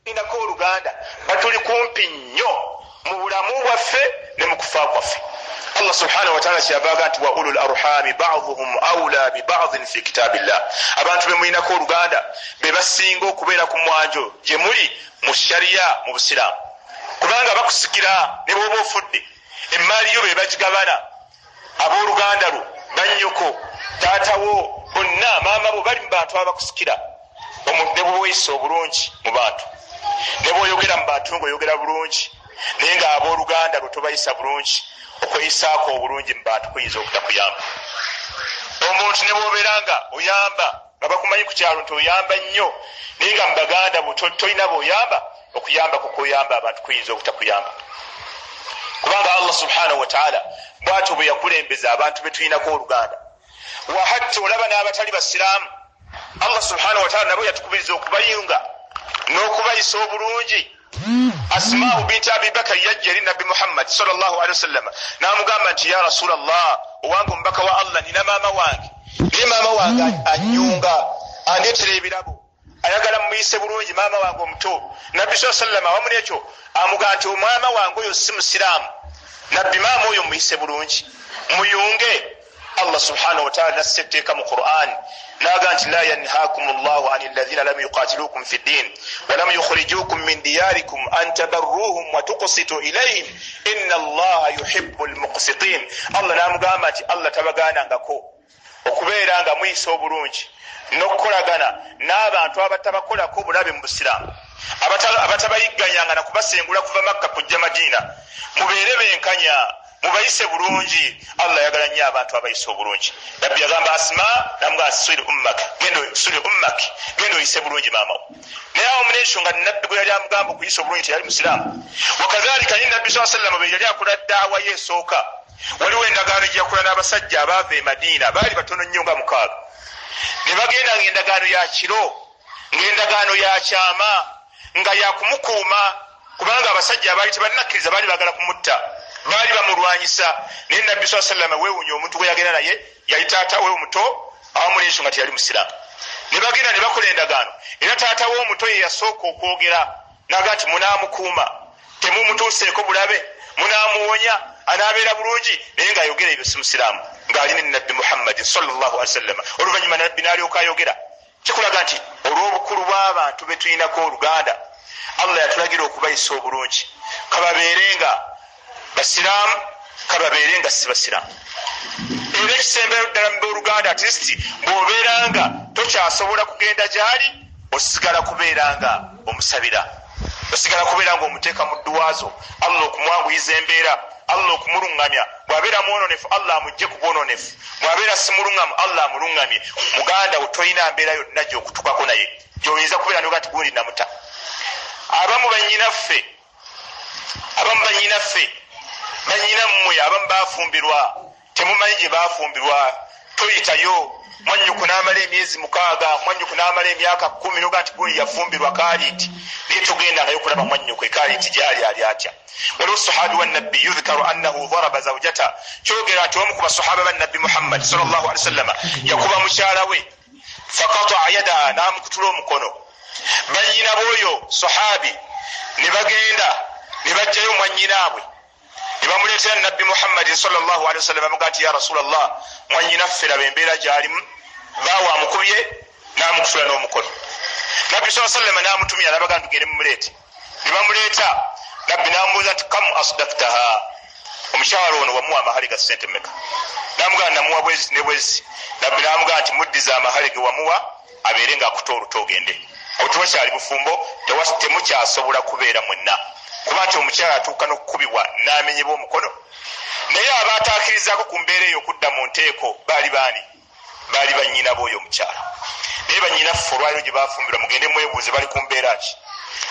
Inako oluganda batuli kumpi nnyo mu bulamu bwaffe ne mu kufa kwaffe. Allah subhanahu wataala kyabaga nti wa ulul arhami baduhum aula bibadin fi kitabillah, abantu bemulinako oluganda be basinga okubeera ku mwanjo gye muli mu shariya mu busiraamu, kubanga bakusikira ne bwoba ofudde emaali yo be bagigabana. Abooluganda lwo, bannyoko, taatawo, bonna maama bo bali mu bantu abakusikira. Omuntu ne bweweyisa obulungi mu bantu, ne bwoyogera mu bantu ngaoyogera bulungi, naye nga abooluganda lwe tobayisa bulungi, okweyisaako obulungi mu bantu kuyinza okutakuyamba. Omuntu ne bwobeera nga oyamba nga bakumanyi ku kyalo nti oyamba nnyo, naye nga mu baganda bo tolina bwoyamba, okuyamba kukuyamba abantu kuyinza obutakuyamba, kubanga Allah subhanahu wataala bwatyo bwe yakulembeza abantu betulinako oluganda. Wahatta olaba n'abatali basiraamu, Allah subhanahu wataala nabo yatukubiriza okubayunga n'okubayisa obulungi. Asmau binti Abibakari yajja eri Nabbi Muhammadi salllahalihi wasallama n'amugamba nti ya Rasulllah, owange omubaka wa Allah, nina maama wange, naye maama wange anyunga, andeetera ebirabo, ayagala mumuyise bulungi, maama wange omuto. Nabbi saa sallama awamu nekyo amugamba nti omwama wange oyo si musiraamu. Nabbi, maama oyo muyise bulungi, muyunge. Allah subhanahu wataala nassa etteeka mu Quran naga nti la yanhakum llahu an lahina lam yuqatilukum fi ddin walam yukhrijukum min diyarikum an tabarruhum watuksitu ilayhim ina allaha yuhibu lmuksitin. Allah namugamba nti Allah tabaganangako okubeera nga muyisa obulungi n'okukolagana n'abantu abatabakolako obulabe mu busiraamu, abatabayigganyanga nakubasengula kuva Makka kujja Madiina. Mubeere benkanya, mubayise bulungi. Allah ayagala nnyo abantu abayise obulungi. Nabbi yagamba Asma, namugaa siri ummak, siri ummak, genda oyise bulungi maamawo. Naye awo munensonga nabbi gwe yali amugamba okuyisa obulungi teyali musiraamu. Wakadhalika naye Nabbi saa sallama bwe yali akola daawa ye esooka, waliwo endagaano gye yakola n'abasajja abaava e Madiina, baali batono nnyo nga 6, ne bagenda nga endagaano ya kiro, ng'endagaano ya kyama, nga yakumukuuma, kubanga abasajja abaali tebannakkiriza baali baagala kumutta, baali bamulwanyisa. Naye Nabbi saa sallama weewunya omuntu gwe yagenda naye yali taata we omuto, awamu n'ensonga teyali musiraamu. Ne bagenda ne bakola endagaano, era taata we omuto ye yasooka okwogera naga nti munaamukuuma, temumutuuseeko bulabe, munaamuwonya, anaabeera bulungi. Naye ng'ayogera ebyo si musiraamu, ng'ali ne Nabbi Muhammadi sallallahu alaihi wasallama. Oluvannyuma Nabbi n'alyoka ayogera. Kikulaga nti olw'obukulu bw'abantu be tulinako oluganda, Allah yatulagira okubayisa obulungi, kababeere nga basiraamu, kababeere nga si basiraamu. Era ekisemberayo ddala mu booluganda, at least bw'obeera nga tokyasobola kugenda gy'ali, osigala kubeera nga omusabira, osigala kubeera nga omuteeka mu dduwaazo, Allah okumwanguyiza embeera, Allah okumuluŋŋamya. Bw'abeera mwononefu, Allah amugje ku bwononefu, bw'abeera si muluŋŋamu, Allah amuluŋŋamye. Muganda wo tolina mbeera yonna gy'okutukako naye gy'oyinza kubeera noga nti gundi namuta. Abamu bannyinaffe, abamu bannyinaffe, bannyinammwe abamu bafumbirwa, temumanyi gye bafumbirwa, toyitayo. Mwannyoko n'amala emyezi 6, mwannyoko n'amala emyaka 10, noga nti gundi yafumbirwa Kaaliti, naye togendangayo kulaba mwannyoko Ekaaliti gyali ali atya. Waliwo sahabi wa Nabbi yudhkaru annahu daraba zaujata, kyogera nti omu ku basahaba ba Nabbi Muhammadi sallallahu alaihi wasallama yakuba mukyala we, fakataa yadaha, n'amukutula omukono. Bannyina b'oyo sahabi ne bagenda ne bajjayo mwannyinaabwe ne bamuleetera Nabbi Muhammadin sallallahu alaihi wasallam. Bamugaa nti ya Rasulallah, mwannyinaffe laba embeera gy'alimu, baawe amukubye n'amukutula n'omukono. Nabbi saa sallama n'amutumira n'abagaa nti tugende mumuleete. Ne bamuleeta, Nabbi n'amubuuza nti kamu asdaktaha, omukyalo ono wamuwa amahale ga ssente mmeka? N'amugaa namuwa bwezi ne bwezi. Nabbi n'amugaa nti muddiza amahale ge wamuwa, abeere ng'akuta oluta ogende. Awo tewakyali bufumbo, temukyasobola kubeera mwenna, kuba nti omukyala atuuka n'okukubibwa n'amenyebwa omukono. Naye abaataakirizaako ku mbeera eyo okudda mu nteeko baali baani? Baali bannyina b'oyo omukyala. Naye bannyinaffe olwaliro gye baafumbirwa, mugende mwebuuze bali ku mbeera ki.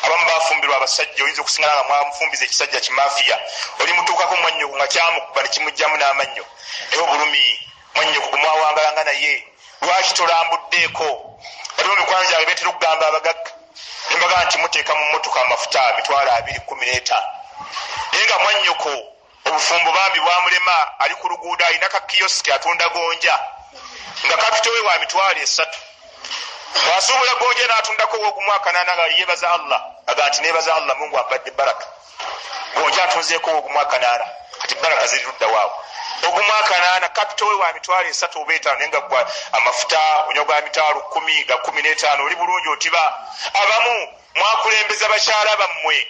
Abamu bafumbirwa abasajja, oyinza okusingana nga mwamufumbiza ekisajja kimafiya, olimutuukako mwannyoko nga kyamukuba ne kimugjamu n'amannyo. Naye obulumi mwannyoko gwe mwawangalanga naye, lwaki tolambuddeeko? Waliwo mikwano gyange beetera okugamba abagagga, ne mbagamba nti muteeka mu mmotoka amafuta 215,000, naye nga mwannyoko obufumbo bambi bwamulema, ali ku luguudo alina ka kiyosiki atunda gonja, nga kapito we wa 300,000, bw'asuubula gonja n'atundako ow'ogumu akanaana nga yeebaza Allah. Aga nti nebaza Allah, Mungu ampadde baraka, gonja atunzeeko ogumu akanaana, kati baraka ziri ludda waawo. Ogumu akanaana kapito we wa 300 oba 5, naye nga gwa amafuta onywa gwa 10,000 ga 15, oli bulungi otiba. Abamu mwakulembeza bakyala bammwe,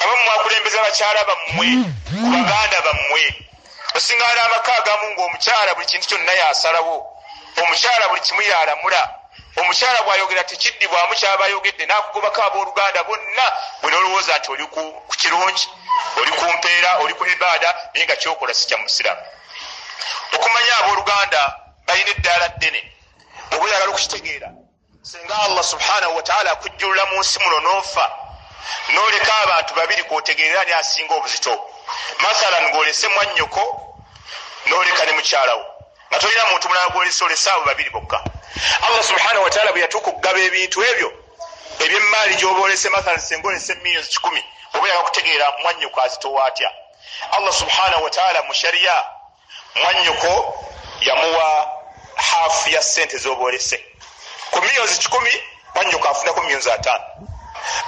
abamu mwakulembeza bakyala bammwe ku baganda bammwe. Osingaana amaka agamu ng'omukyala buli kintu kyonna yasalawo, omukyala buli kimu yalamula, omukyala bw'ayogera tekiddibwamu kyaba ayogedde, n'akugobako abooluganda bonna, bwe n'olowooza nti oli ku kirungi, oli ku mpeera, oli ku ibaada, naye nga kyokola si kya musiraamu. Okumanya abooluganda balina eddaala ddene, bw'oba oyagala okukitegeera, singa Allah subhanahu wataala akujjulula mu nsi muno n'ofa n'oleka abantu babiri kwotegeerera ani asinga obuzito. Mathalan ng'olese mwannyoko n'oleka ne mukyalawo, nga tolina muntu mulala gw'olese, olese abo babiri bokka. Allah subhanahu wataala bwe yatuuka okugaba ebintu ebyo ebyemmaali gy'oba olese, mathalan singa olese 100,000,000, oba oyagala kutegeera mwannyoko azitowa atya, Allah subhanahu wataala mu shariya mwannyoko yamuwa hafu ya ssente z'oba olese. Ku 100,000,000 mwannyoko afunako 5,000,000,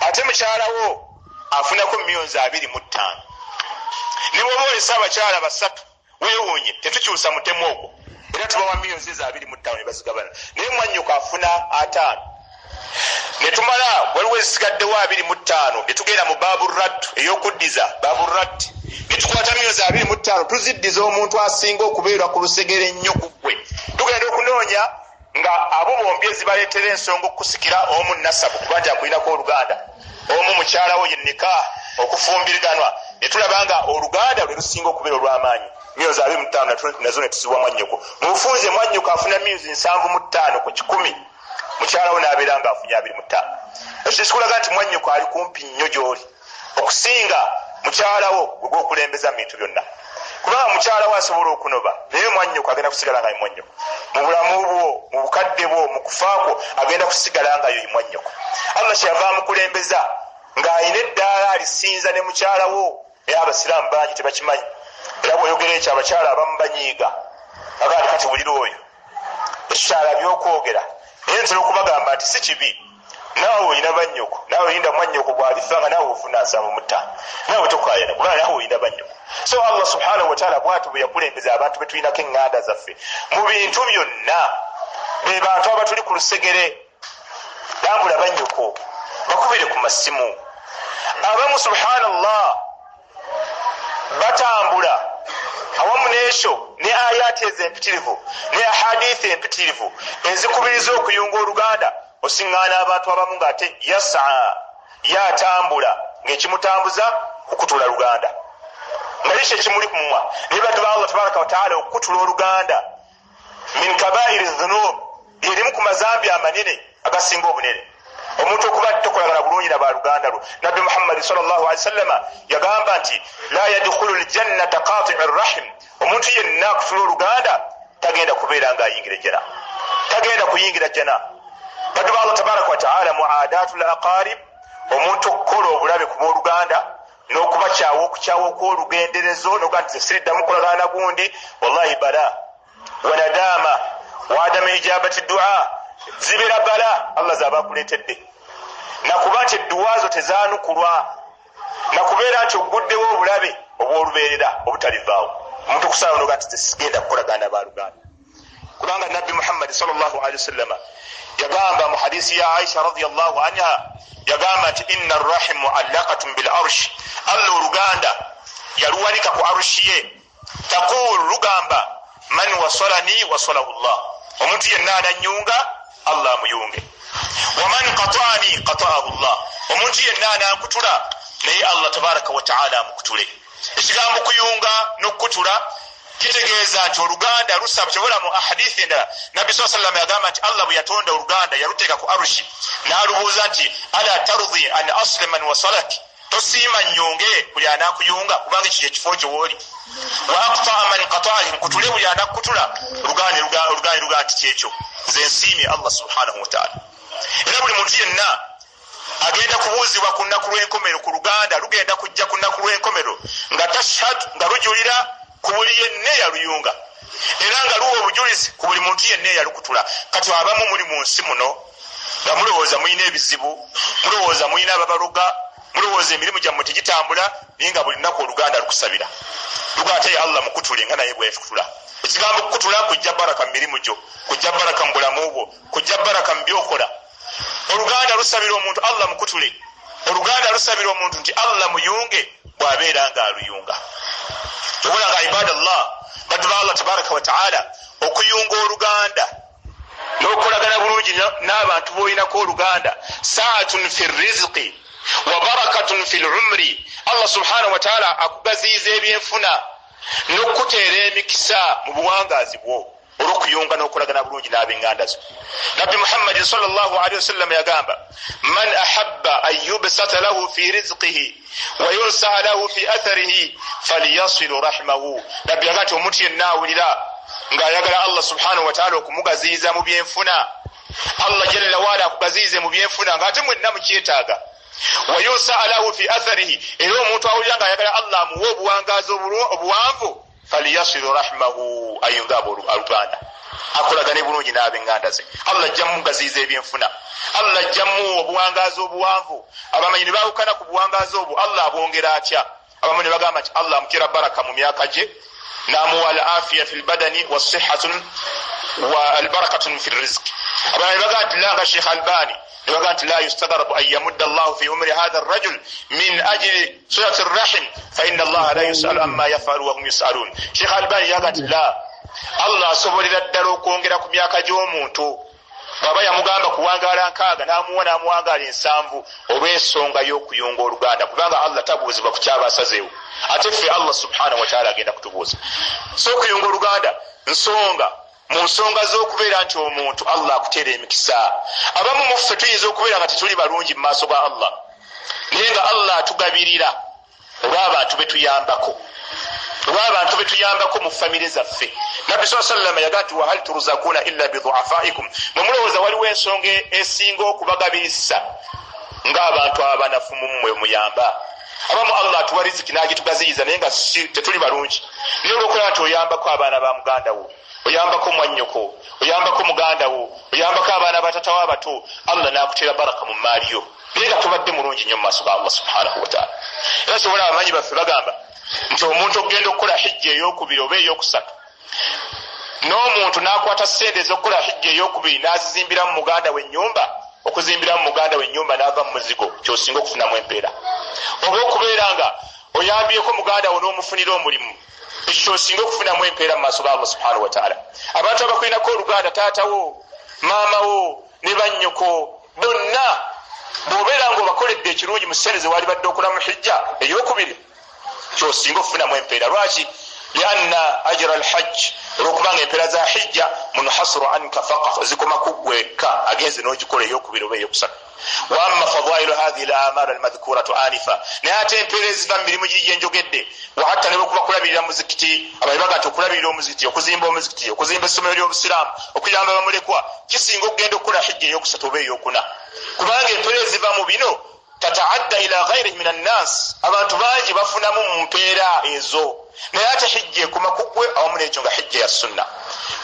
ate mukyalawo afunako 25,000,000. Ne bw'oba olese abakyala basatu, weewuunye tetukyusa mutemu ogwo, era tubawa 25,000,000 ne bazigabana, naye mwannyoko afuna 5. Ne tumala waliwo ezisigaddewo 25, ne tugenda mu baabu raddu ey'okuddiza, baabu raddi, ne tukwata 25,000,000 tuziddiza omuntu asinga okubeera ku lusegere ennyo ku ggwe. Tugenda okunoonya nga abo bombi ezibaleetera ensonga okusikira omu nasabu kuba nti akulinako oluganda, omu mukyalawo ye nika okufumbiriganwa, ne tulaba nga oluganda lwe lusinga okubeera olw'amaanyi. 25,000 nazo ne tuziwa mwannyoko. Mu bufunze mwannyoko afuna 75 ku 100, mukyalawo n'abeera nga afunye 25. Ekyo kikulaga nti mwannyoko ali kumpi nnyo gy'oli okusinga mukyalawo gwe gw'okulembeza mu bintu byonna, kubanga mukyalawo asobola okunoba, naye mwannyoko agenda kusigala nga ye mwannyoko mu bulamu bwo, mu bukadde bwo, mu kufa kwo, agenda kusigala nga ye mwannyoko. Allah kyeyava amukulembeza ng'alina eddaala alisinza ne mukyalawo, naye abasiraamu bangi tebakimanyi. Era bw'oyogera ekyo abakyala abamu banyiiga, agandi kati wulira oyo ekikyala by'okwogera. Naye ntera okubagamba nti si kibi, naawe olina bannyoko, naawe olinda mwannyoko bw'alifa nga naawe ofuna 75, naawe tokaayana kubanga naawe olina bannyoko. So Allah subhanahu wataala bw'atyo bwe yakulembeza abantu be tulinako eŋŋanda zaffe mu bintu byonna, be bantu abatuli ku lusegere. Lambula bannyoko, bakubire ku masimu. Abamu subhanallah batambula awamu n'ekyo ne ayaati ezo empitirivu ne ahadithi empitirivu ezikubiriza okuyunga oluganda. Osiŋŋaana abantu abamu ng'ate yasaa yatambula ng'ekimutambuza kukutula luganda, nga kiki ekimuli ku mumwa. Naye baddu ba Allah tabaraka wataala, okukutula oluganda min kabairi dhunub, lyerimu ku mazambi amanene agasinga obunene. Omuntu okuba tokolagana bulungi na baluganda lwo. Nabbi Muhammadi sallallahu alaihi wasallama yagamba nti la yadkhulu ljannata qatiu rrahim, omuntu yenna akutula oluganda tagenda kubeera nga ayingira jjana, tagenda kuyingira jjana. Baddu ba Allah tabaraka wataala, muadatu laqarib, omuntu okukola obulabe ku booluganda n'okubakyawa okukyawa okw'olugenderezo noga nti siriddamu kukolagana na gundi, wallahi bala wanadaama waadama ijabati dua, zibeera bala Allah zaba akuleetedde, nakuba nti edduwa zo tezaanukulwa, nakubeera nti oguddewo obulabe obw'olubeerera obutalivaawo. Omuntu okusalawo noga nti sigenda kukolagana baluganda, kubanga Nabbi Muhammadi sallallahu alaihi wasallama yagamba mu hadisi ya Aisha radiyallahu anha, yagamba nti inna rrahim muallaqatun bil arshi, Allah oluganda yaluwanika ku arushi ye. Taqulu, lugamba man wasalani wasalahu llah, omuntu yenna ananyunga Allah amuyunge, waman qata'ani qata'ahu llah, omuntu yenna anankutula naye Allah tabaraka wataala amukutule. Ekigambo kuyunga n'okukutula kitegeeza nti oluganda lusaba. Kyobola mu ahadithi endala Nabbi saa sallama yagamba nti Allah bwe yatonda oluganda yaluteeka ku arushi n'alubuuza nti ala tardi an asli man wasalak, tosiima nnyunge buli anakuyunga, kubanga ekyo kyekifo kyo wooli. Wa aktaa man qataaki, nkutule buli anakukutula. Oluganda lugaa nti kyekyo nze nsiimye Allah subhanahu wataala. Era buli muntu yenna agenda kubuuzibwa ku nnaku lw'enkomero ku luganda, lugenda kujja ku nnaku lw'enkomero nga tashhadu, nga lujulira ku buli yenna eyaluyunga, era nga luwa obujulizi ku buli muntu yenna eyalukutula. Kati abamu muli mu nsi muno Nga mulowooza mulina ebizibu, mulowooza mulina ababaluga, mulowooza emirimu gyammwe tegitambula, naye nga buli lunaku oluganda lukusabira. Luga ate Allah mukutule nga naye bwekutula. Ekigambo kukutula kujja baraka mu mirimu gyo, kujja baraka mu bulamu bwo, kujja baraka mu byokola. Oluganda lusabira omuntu Allah mukutule. Oluganda lusabira omuntu nti Allah muyunge bw'abeera nga aluyunga. Tobula nga ibadallah, baddu ba Allah tabaraka wa taala, okuyunga oluganda n'okukolagana bulungi n'abantu b'olinako oluganda, saatun fi rizqi wa barakatun fi lumri. Allah subhanahu wa taala akugaziyiza ebyenfuna n'okukuteera emikisa mu buwangaazi bwo olw'okuyunga n'okukolagana bulungi n'ab'enganda zo. Nabbi Muhammadin sallallahu alaihi wasallam yagamba, man ahabba an yubsata lahu fi rizqihi wa yunsaa lahu fi atharihi falyasilu rahimahu. Nabbi yaga nti omuntu yenna awulira ng'ayagala Allah subhanahu wataala okumugaziyiza mu byenfuna, Allah jalla waala akugaziyize mu byenfuna ng'ate mwenna mukyetaaga, wa yunsaa lahu fi atharihi, era omuntu awulira ng'ayagala Allah amuwe obuwangaazi obuwanvu, falyasilu rahimahu, ayunge oluganda, akolagane bulungi n'ab'enganda ze. Allah ajja mugaziyiza ebyenfuna, Allah ajja muwa obuwangaazi obuwanvu. Abamanyi ne baawukana ku buwangaazi obwo Allah abwongera atya. Abamu ne bagamba nti Allah amutera baraka mu myaka gye, n'amuwa al afiya fi lbadani wasihatun wa albarakatun fi rizqi. Abalala ne bagamba nti la, nga Sheikh Albani ne bagamba nti la yustagarabu an yamudda Allahu fi umri hadha arrajul min ajli silati rrahim, fa inna Allaha la yusalu amma yafalu wahum yusalun. Sheikh Albani yaga nti la, Allah asobolera ddala okwongera ku myaka gy'omuntu bw'aba yamugamba kuwangaala 60 n'amuwa n'amuwangaala 70 olw'ensonga y'okuyunga oluganda, kubanga Allah tabuuzibwa ku kyaba asazeewo, ate ffe Allah subhanahu wataala agenda kutubuuza. So okuyunga oluganda nsonga mu nsonga z'okubeera nti omuntu Allah akuteera emikisa. Abamu muffe tuyinza okubeera nga tetuli balungi mu maaso ga Allah, naye nga Allah atugabirira olw'abantu betuyambako, olw'abantu betuyambako mu famire zaffe. Nabbi saa sallama yagaa nti wahal turzakuna illa biduafaikum, mwe mulowooza waliwo ensonga esinga okubagabirisa ng'abantu abanafu mummwe muyamba? Abamu Allah atuwa riziki n'agitugaziyiza naye nga tetuli balungi, naye olwokulaba nti oyambako abaana ba muganda wo, oyambako mwannyoko, oyambako muganda wo, oyambako abaana batatawo abato, Allah n'akuteera baraka mu maali yo, naye nga tobadde mulungi nnyo mu maaso ga Allah subhanahu wataala. Era sobola abamanyi baffe bagamba nti omuntu okugenda okukola hijja eyokubiri oba eyokusatu, n'omuntu n'akwata sente ez'okukola hijja eyokubiri n'azizimbiramu muganda we ennyumba, okuzimbiramu muganda we ennyumba n'ava mu muzigo kyosinga okufunamu empeera, oba okubeera nga oyambyeko muganda wo n'omufunira omulimu, ekyo kyosinga okufunamu empeera mu maaso ga Allah subhanahu wataala. Abantu abakulinako oluganda, taatawo, maamawo ne bannyoko bonna, bw'obeera nga obakoledde ekirungi mu ssente ze wali badde okolamu hijja eyokubiri, kyosinga okufunamu empeera. Lwaki? Lianna ajra alhajj, olwokubanga empeera za hijja munhasiru anka fakat, zikoma kuggwekka agenze n'ogikola eyokubiri oba eyokusatu. Wa amma fadailu hathihi lamal almadhkuratu anifa, naye ate empeera eziva mu mirimu giri gyenjogedde, wahatta ne bwekuba kulabirira muzikiti, abayi baga nti okulabirira omuzikiti, okuzimba omuzikiti, okuzimba essomero ly'obusiraamu, okuyamba bamulekwa, kisinga okugenda okukola hijja eyokusatu oba eyokuna, kubanga empeera eziva mu bino tataadda ila ghairihi min annas, abantu bangi bafunamu mu mpeera ezo, naye ate hijja ekoma kuggwe. Awamu n'ekyo nga hijja ya sunna,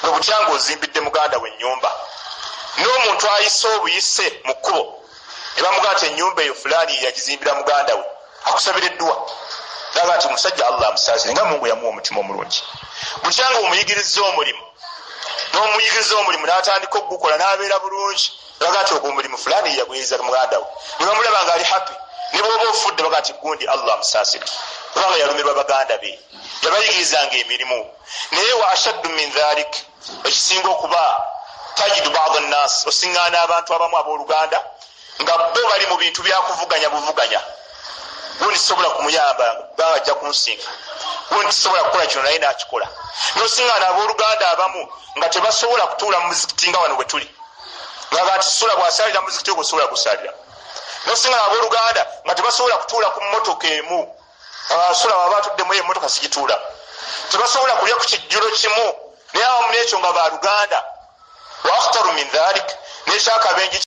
gwe butya nga ozimbidde muganda we ennyumba, n'omuntu ayise obuyise mu kkubo ne bamugamba nti ennyumba eyo fulaani yagizimbira muganda we, akusabira edduwa naga nti omusajja Allah amusaasire nga Mungu yamuwa omutima omulungi. Butya nga omuyigiriza omulimu, n'omuyigiriza omulimu n'atandika okugukola n'abeera bulungi, baga nti ogwo omulimu fulaani yaguyiriza muganda we, ne bamulaba nga ali happy, ne bwoba ofudde baga nti gundi Allah amusaasire kubanga yalumirwa baganda be, yabayigirizanga emirimu. Naye wa ashaddu min dhalik, ekisinga okuba, tajidu badu nnas, osiŋŋaana abantu abamu abooluganda nga bo bali mu bintu byakuvuganya buvuganya. Gundi sobola kumuyamba kubanga ajja kunsinga, gundi tisobola kukola kino naye nakikola. Nosiŋŋaana abooluganda abamu nga tebasobola kutuula mu muzikiti nga wano bwe tuli, ngaga nti sula bwasalira muzikiti ogwo sobola gusalira. Nosiŋŋaana abooluganda nga tebasobola kutuula ku mmotoka emu, sula waba atuddemu emotoka sigituula, tebasobola kulya ku kijjulo kimu, naye awamu n'ekyo nga baluganda. Wa akhtaru min dhalik, nekyakabenje.